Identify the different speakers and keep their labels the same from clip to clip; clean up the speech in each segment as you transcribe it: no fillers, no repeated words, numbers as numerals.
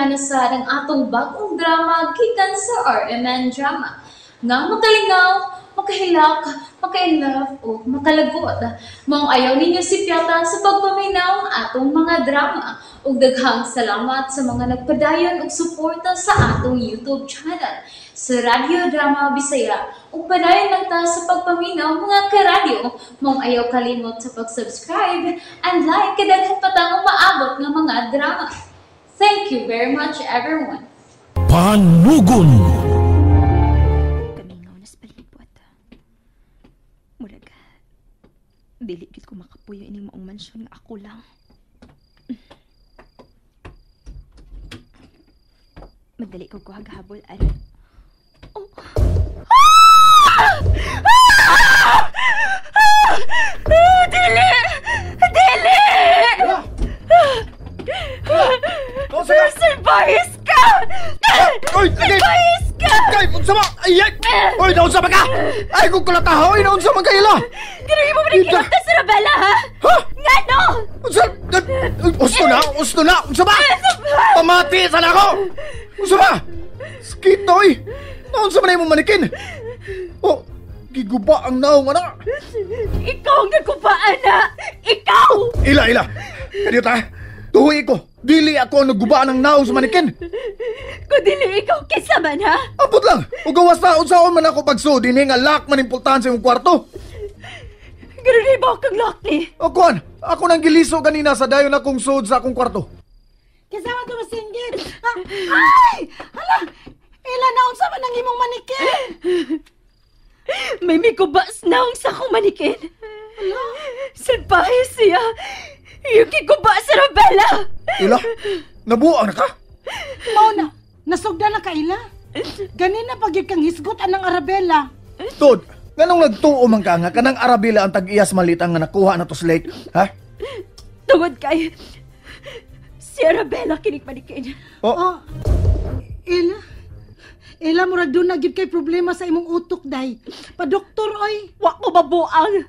Speaker 1: Tingayana sa ang atong bagong drama gikan sa RMN Drama. Nga makalingaw, makahilak, maka-inlove o makalagot. Maong ayaw ninyo sipyata sa pagpaminaw ang atong mga drama. Ug daghang salamat sa mga nagpadayon og suporta sa atong YouTube channel sa Radyo Drama Bisaya. Ug padayon lang ta sa pagpaminaw, mga karadyo. Maong ayaw kalimot sa pag-subscribe and like kay daghan pa tang umaabot nga mga drama. Thank you very much, everyone.
Speaker 2: Panugon.
Speaker 3: Kamingaw na sa palibot. Murag, dili gid ko makapuyo ining maong mansyon nga ako lang. Magdali ko kuhag-habol, ari. Oh. Ah! Ah! Ah! Dili! Dili! Salbahis ka!
Speaker 4: Oy,
Speaker 3: Salbahis ka!
Speaker 4: Kay, unsa ba? Ay, ay! Oy, naunsa ba ka? Ay, kung kulataha, oy, naunsa man kaila?
Speaker 3: Gano'n mo ba nagkilap sa Arabella, ha?
Speaker 4: Ha?
Speaker 3: Nga no!
Speaker 4: Unsa? Usto na, usto na, unsa ba? Pamati sana ako! Unsa ba? Sakit, oy! Naunsa man na imong manikin? Oh, giguba ang naong, anak!
Speaker 3: Ikaw ang nagguba, anak! Ikaw!
Speaker 4: Ila, ila! Kadiyo ta! Tuhoy ko! Dili ako ang nagguba ng naong sa manikin!
Speaker 3: Kung dili ikaw, kinsa man, ha?
Speaker 4: Abot lang! O gawas na, unsaon man ako pagsuod, ini nga lock man importante sa imong kwarto!
Speaker 3: Ganun ba kang lock ni?
Speaker 4: O kuan, ako nang giliso kanina sa dayon akong suod sa akong kwarto.
Speaker 5: Kinsa man to masinggit? Ay! Hala! Ila na unsa man ang imong manikin?
Speaker 3: May miguba sa naong sa akong manikin.
Speaker 5: Hala?
Speaker 3: Salbahe siya! Yung giguba sa Arabella!
Speaker 4: Ila, nabuang na ka?
Speaker 5: Mao na, nasugda na ka, Ila. Ganina pag yun kang hisgot anang Arabella.
Speaker 4: Tod, nganong nagtuo man ka nga kanang Arabella ang tag-iyas malitang nga nakuha na to sa lake, ha?
Speaker 3: Tungod kay si Arabella kinig manikin.
Speaker 4: Oh.
Speaker 5: Oh, Ila, Ila, murag doon na gyud kay problema sa imong utok, day. Pa-doktor, oy.
Speaker 3: Wa ko mabuang.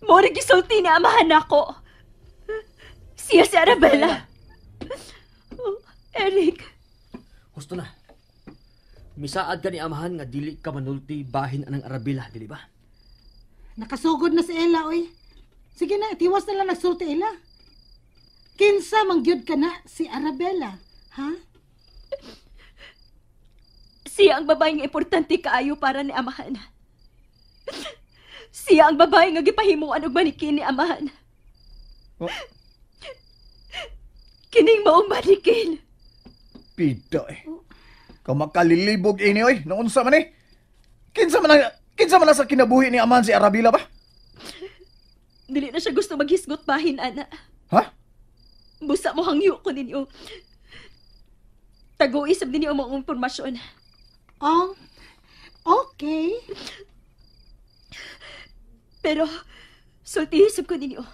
Speaker 3: Mao ra gisulti ni amahan nako. Siya si Arabella. Oh, Eric.
Speaker 6: Husto na. Misaad ka ni amahan nga dili ka manulti bahin anang Arabella, dili ba?
Speaker 5: Nakasugod na si Ella, oy. Sige na, tiwas na lang nagsulti, Ella. Kinsa man gyud ka na si Arabella, ha?
Speaker 3: Siya ang babae nga importante kaayo para ni amahan. Siya ang babae nga gipahimuan og manikin ni amahan.
Speaker 4: Oh.
Speaker 3: Kining maong manikin.
Speaker 4: Pida eh. Kau makalilibog ini oy, naunsa man eh. Kinsa man na sa kinabuhi ni amahan si Arabella ba?
Speaker 3: Dili na siya gusto maghisgot bahin, ana.
Speaker 4: Ha?
Speaker 3: Busa mo hangyo ko ninyo. Tago-isab ninyo ang mga impormasyon.
Speaker 5: Oh, okay.
Speaker 3: Pero, sultihisab ko ninyo.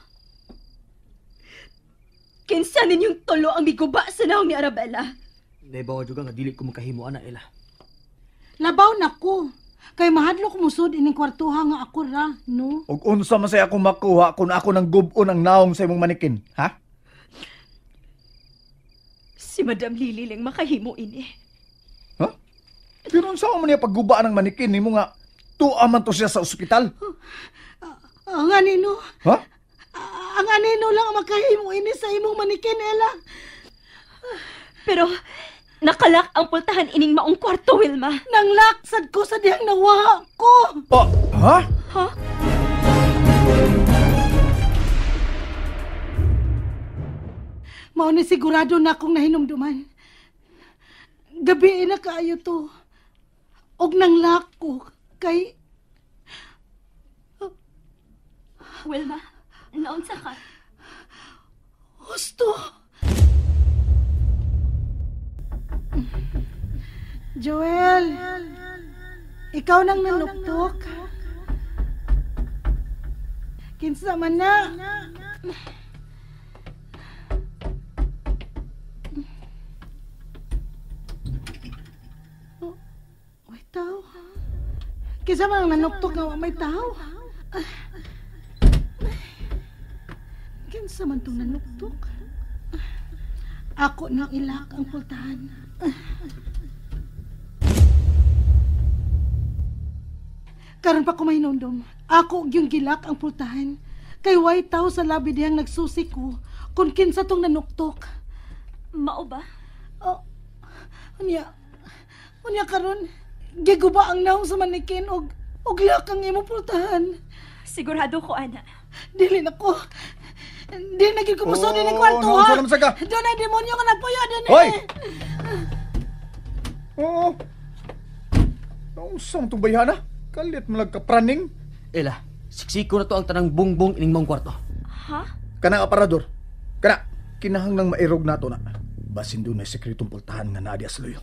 Speaker 3: Kinsa ninyong tulo ang miguba sa naong ni Arabella?
Speaker 6: Naibawa juga nga dili ko makahimo ana, Ella.
Speaker 5: Labaw na ko. Kay mahadlok musod ining kwartuha nga ako ra, no?
Speaker 4: Og unsa man say ako makuha kung ako nang gub-on ang naong sa imong manikin, ha?
Speaker 3: Si Madam Lily lang makahimo ini.
Speaker 4: Ha? Pero unsa man niya pagguba ng manikin nimo nga tuwa man to siya sa ospital?
Speaker 5: Ang anino?
Speaker 4: Ha?
Speaker 5: Ang anino lang ang makahimo ini sa imong manikin, Ella.
Speaker 3: Pero nakalak ang pultahan ining maong kwarto, Wilma.
Speaker 5: Nanglaksad ko sa diyang nawaha ko.
Speaker 4: Oh, ha?
Speaker 3: Ha?
Speaker 5: Mao ni sigurado na akong nahinumduman. Gabi na kaayo to. Og nanglak ko kay
Speaker 3: Wilma, naunsa ka?
Speaker 5: Husto. Joel, ikaw nang nanuktok. Kinsa man na. Oh, may tao. Kinsa man ang nanuktok nga wa may tao. Kinsa man tong nanuktok? Ako nang ilak ang pultahan. Karon pa ko mahinumdum. Ako yung gilak ang pultahan. Kay way tao sa labi diyang nagsusi ko kung kinsa tong nanuktok.
Speaker 3: Mao ba?
Speaker 5: Oh, unya karon giguba ang naong sa manikin og lak ang imong pultahan.
Speaker 3: Sigurado ko, ana.
Speaker 5: Dili na ko. Dili na gid ko musod ni kwarto, ha. Doon ay demonyo nga nagpuyo din.
Speaker 4: Hoy. Oo. Nausang tong bayhana? Kalit mo lagkapraning.
Speaker 6: Ella, siksiko na to ang tanang bungbong ining mong kwarto.
Speaker 3: Ha?
Speaker 4: Kanang aparador. Kana, kinahanglang mairog nato na. Basin doon ay sekretong pultahan nga naa diha sa luyo.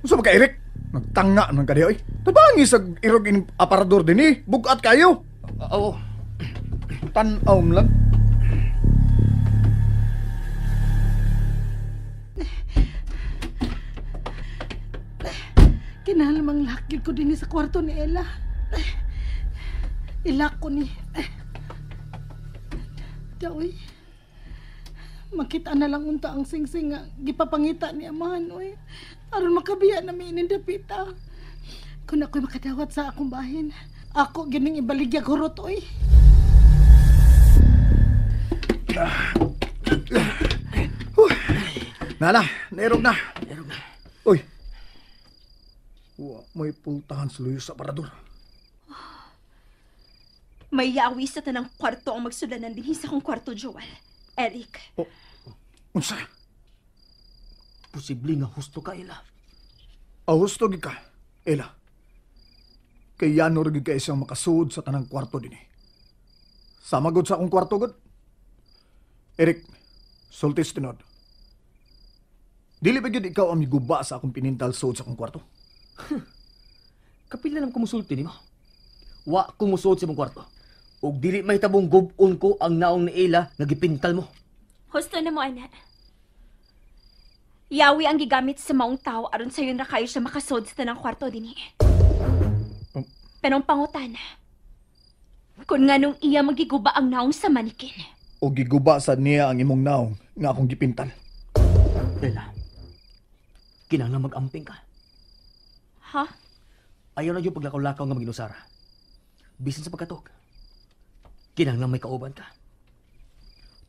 Speaker 4: Unsa ba ka, Eric? Nagtanga man ka diha, oy. Tabangi sa irog ining aparador din eh. Bugat kayo.
Speaker 6: Oo.
Speaker 4: Tan-aw lang.
Speaker 5: Kinahanglan lakgid ko dinhi sa kwarto ni Ella. Ilak ko ni. Daoy. Makita na lang unta ang singsing nga gipapangita ni amahan, oy. Aron makabiya na mi ining dapita. Kung ako'y makadawat sa akong bahin, ako gining ibaligyag hurot, oy.
Speaker 4: Nana, nairog na. Nairog na. Uy. Wa may pultahan sa luyo sa aparador.
Speaker 3: May yawi sa tanang kwarto ang magsulanan dinhi sa akong kwarto, Joel. Eric.
Speaker 4: Oh, unsa?
Speaker 6: Posible nga husto ka, Ella.
Speaker 4: Ah, husto gid ka, Ella. Kay yano ra gid ka isang makasuod sa tanang kwarto dinhi. Sama gud sa akong kwarto gud. Eric, sultis tinod. Dili ba gid ikaw ang miguba sa akong pinintal suod sa akong kwarto?
Speaker 6: Kapila lang kumusulti nimo. Wa kumusuod sa imong kwarto. Ug dili mahitabong gub-on ko ang naong ni Ella nga gipintal mo.
Speaker 3: Husto na mo, ana. Yawi ang gigamit sa maong tao aron sayon ra kayo siya makasuod sa tanang kwarto dinhi. Pero ang pangutana, kung nganong iya magiguba ang naong sa manikin.
Speaker 4: O giguba sa niya ang imong naong nga akong gipintal.
Speaker 6: Ella, kinahanglan mag-amping ka.
Speaker 3: Ha?
Speaker 6: Ayaw na yung paglakaw-lakaw nga maginusara. Bisan sa pagkatog. Kinahanglan may kauban ka.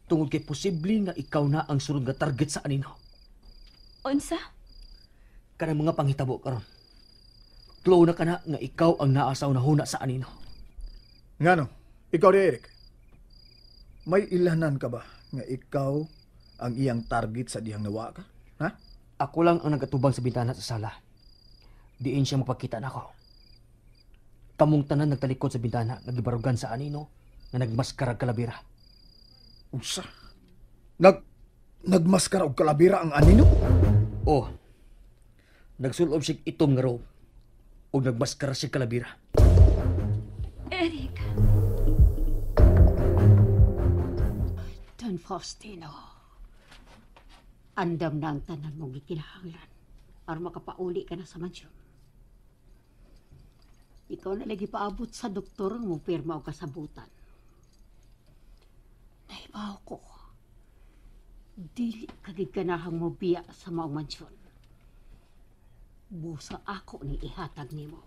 Speaker 6: Tungod kay posible nga ikaw na ang sunod nga target sa anino.
Speaker 3: Unsa?
Speaker 6: Kanang mga panghitabo karon. Klo na kana nga ikaw ang naa sa unahuna sa anino.
Speaker 4: Ngano? Ikaw di, Eric. May ilanan ka ba nga ikaw ang iyang target sa dihang nawa ka? Ha?
Speaker 6: Ako lang ang nagatubang sa bintana sa sala. Diin siya magpakita nako. Kamong tanan nagtalikod sa bintana nga gibarugan sa anino nga nagmaskarag kalabira.
Speaker 4: Unsa? Nagmaskara og kalabira ang anino?
Speaker 6: Oh. Nagsulob siya itom nga robe ug nagmaskara siya kalabira.
Speaker 3: Eric.
Speaker 7: Don Faustino, andam na ang tanan mong gikinahanglan aron makapauli ka na sa mansyon. Ikaw na lagi paabot sa doktor mo pirma og kasabutan. Nahibaw ko. Dili ka giganahang mo biya sa maong mansyon. Busa ako ni ihatag nimo.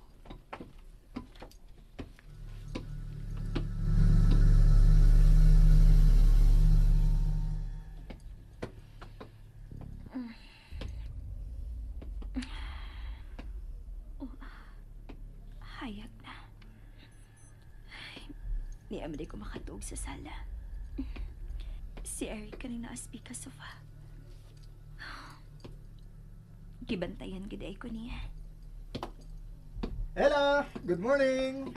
Speaker 3: Hayag na. Ay, ni Emily ko makatuog sa sala. Si Eric kaning naaspika sa sofa. Gibantayan gid ay ko niya.
Speaker 4: Ella, good morning.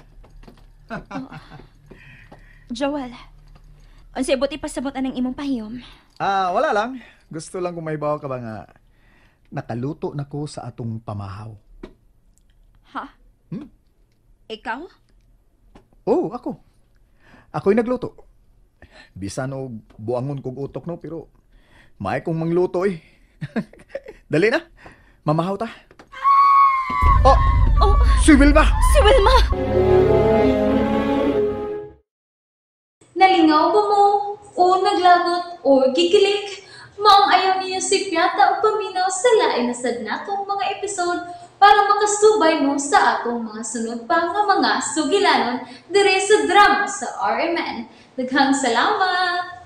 Speaker 3: Oh. Joel, unsay buti pasabot anang imong pahiyom?
Speaker 4: Ah, wala lang. Gusto lang kung mahibaw ka ba nga nakaluto na ko sa atong pamahaw.
Speaker 3: Ha?
Speaker 4: Hmm?
Speaker 3: Ikaw?
Speaker 4: Oo, ako. Ako'y nagluto. Bisan og buangon kog utok no, pero maay kong mangluto eh. Dali na. Mamahaw ta. Oh!
Speaker 3: Oh!
Speaker 4: Si Wilma!
Speaker 3: Si Wilma!
Speaker 1: Nalingaw ba mo? O naglagot o gikilig? Maong ayaw niyo si Piata o paminaw sa lain na sad natong mga episode para makasubay mo sa atong mga sunod pa nga mga sugilanon dire sa drama sa RMN. Daghang salamat!